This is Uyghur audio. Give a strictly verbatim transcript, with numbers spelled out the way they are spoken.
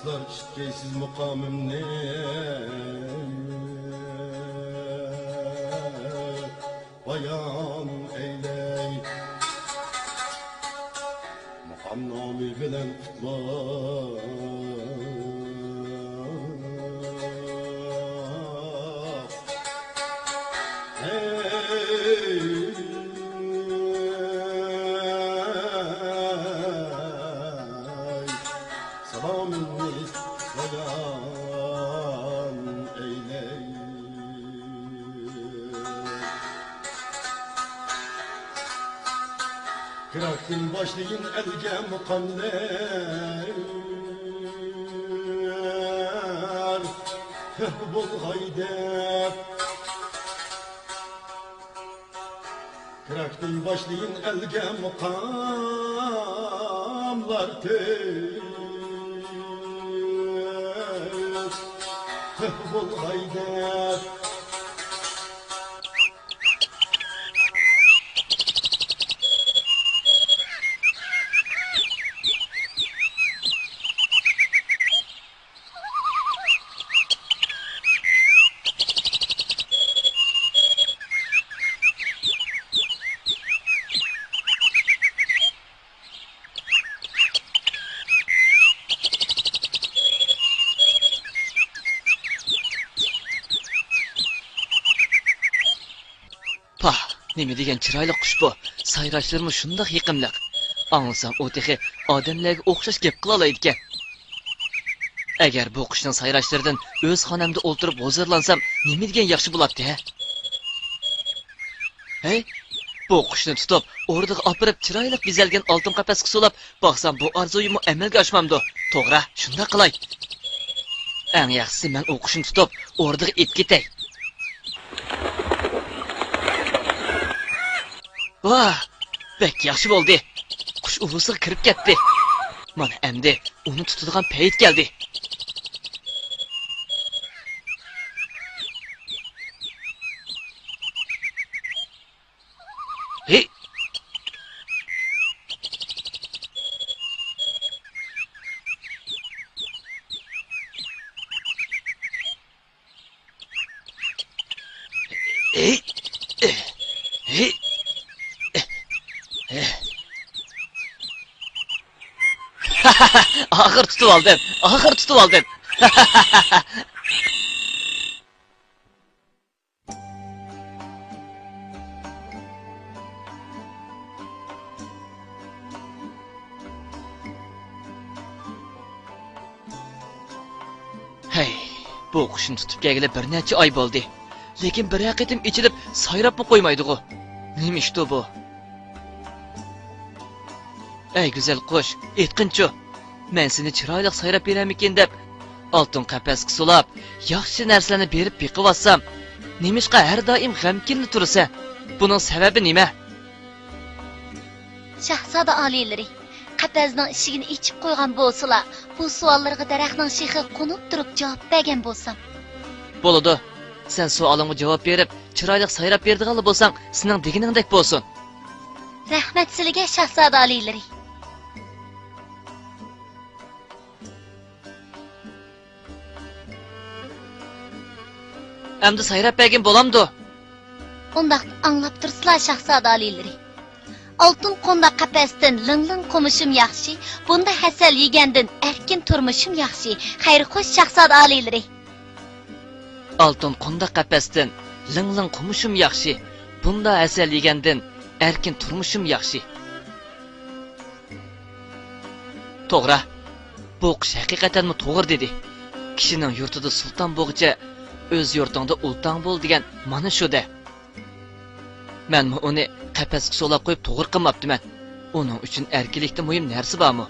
ئىشىتكەيسىز مۇقامىمنى بايان ئەيلەي. مۇقام نامى بىلەن قۇتلۇق. ھەي، سالامىمنى بايان ئەيلەي. كىراكتىن باشلىيىن ئەلگە مۇقاملار، تۆھپە بولغاي دەپ. كىراكتىن باشلىيىن ئەلگە مۇقاملار، تۆھپە بولغاي دەپ. پاھ، نېمە دېگەن چىرايلىق قۇش بۇ! سايراشلىرىمۇ شۇنداق يېقىملىق. ئاڭلىسام، ئۇ تېخى ئادەملەرگە ئوخشاش گەپ قىلالايدىكەن. ئەگەر بۇ قۇشنىڭ سايراشلىرىدىن ئۆز خانامدا ئولتۇرۇپ ھۇزۇرلانسام، نېمە دېگەن ياخشى بولاتتى، ھە؟ ھەي، بۇ قۇشنى تۇتۇپ، ئوردىغا ئاپىرىپ، چىرايلىق بېزەلگەن ئالتۇن قەپەسكە سولاپ باقسام، بۇ ئارزۇيۇممۇ ئەمەلگە ئاشمامدۇ؟ توغرا، شۇنداق قىلاي. ئەڭ ياخشىسى، مەن ئۇ قۇشنى تۇتۇپ، ئوردىغا ئېلىپ كېتەي. ۋاھ، بەك ياخشى بولدى. قۇش ئۇۋىسىغا كىرىپ كەتتى. مانا ئەمدى ئۇنى تۇتىدىغان پەيت كەلدى. ھېي! ھېي! ھېي! ئاخىر تۇتۇۋالدىم، ئاخىر تۇتۇۋالدىم. ھەي، بۇ قۇشنى تۇتۇپ كەلگىلى بىر نەچچە ئاي بولدى. لېكىن بىرەر قېتىم ئېچىلىپ سايراپمۇ قويمايدىغۇ. نېمە ئىشتۇ بۇ؟ ئەي گۈزەل قۇش، ئېيتقىنچۇ، مەن سېنى چىرايلىق سايراپ بېرەرمىكىن دەپ، ئالتۇن قەپەسكە سولاپ، ياخشى نەرسىلەرنى بېرىپ بېقىۋاتسام، نېمىشقا ھەر دائىم غەمكىنلا تۇرىسەن؟ بۇنىڭ سەۋەبى نېمە؟ شاھزادە ئالىيلىرى، قەپەسنىڭ ئىشىكىنى ئېچىپ قويغان بولسىلا، بۇ سوئاللىرىغا دەرەخنىڭ شېخىغا قونۇپ تۇرۇپ جاۋاب بەرگەن بولسام. بولىدۇ. سەن سوئالىمغا جاۋاب بېرىپ، چىرايلىق سايراپ بېرىدىغانلا بولساڭ، سېنىڭ دېگىنىڭدەك بولسۇن. رەھمەت سىلىگە، شاھزادە ئالىيلىرى. ئەمدى سايراپ بەرگىن بولامدۇ؟ ئۇنداقتا ئاڭلاپ تۇرسىلا، شاھزادە ئالىيلىرى. ئالتۇن قونداق قەپەستىن لىڭ-لىڭ قومۇشۇم ياخشى، بۇندا ھەسەل يېگەندىن ئەركىن تۇرمۇشۇم ياخشى. خەير خوش، شاھزادە ئالىيلىرى. ئالتۇن قونداق قەپەستىن لىڭ-لىڭ قومۇشۇم ياخشى، بۇندا ھەسەل يېگەندىن ئەركىن تۇرمۇشۇم ياخشى. توغرا، بۇ قۇش ھەقىقەتەنمۇ توغرا دېدى. كىشىنىڭ يۇرتىدا سۇلتان بولغۇچە، ئۆز يۇرتۇڭدا ئۇلتاڭ بول دېگەن مانا شۇ-دە. مەنمۇ ئۇنى قەپەسكە سولاپ قويۇپ توغرا قىلماپتىمەن. ئۇنىڭ ئۈچۈن ئەركىنلىكتىن مۇھىم نەرسە بارمۇ؟